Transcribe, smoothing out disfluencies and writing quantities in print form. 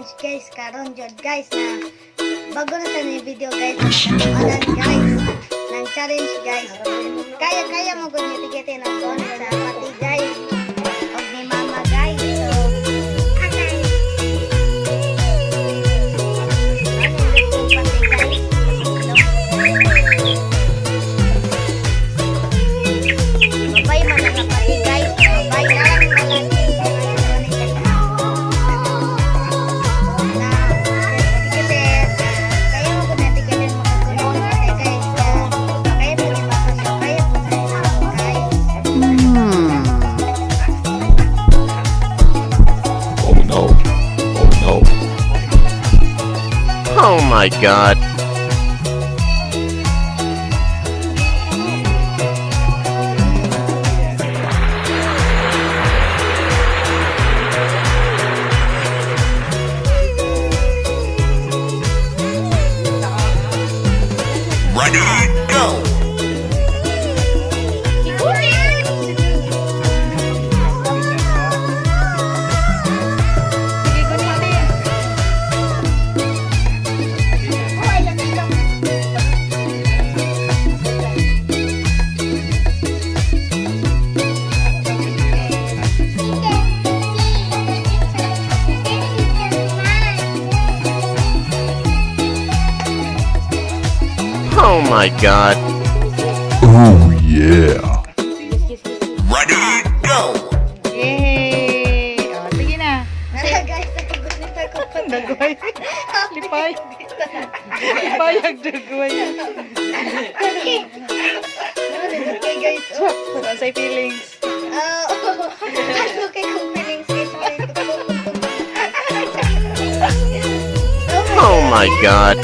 Challenge guys karon jud guys na bago na sa ni video guys na guys ng challenge guys. Kaya kaya mo gud ni tikitin ang gon sa pati guys og ni mama guys. So ano yung pati guys? Babay man ang pati guys. Babay na lang mga. Na kasi kaya mo kung natikitin makakulong pati guys. Kaya po ni Papa, so kaya po sa guys. Oh no. Oh no. Oh my God. Ready, go! Sige, gunitin. Oh my God. Oh yeah. Ready, go! Yay! Oh, sige na. Nara guys, napagunita ko pa. Dagway. Lipay. Lipayag dagway. Okay guys. Oh. So, say feelings. Ah, oh. Okay kong feelings guys. Oh my God.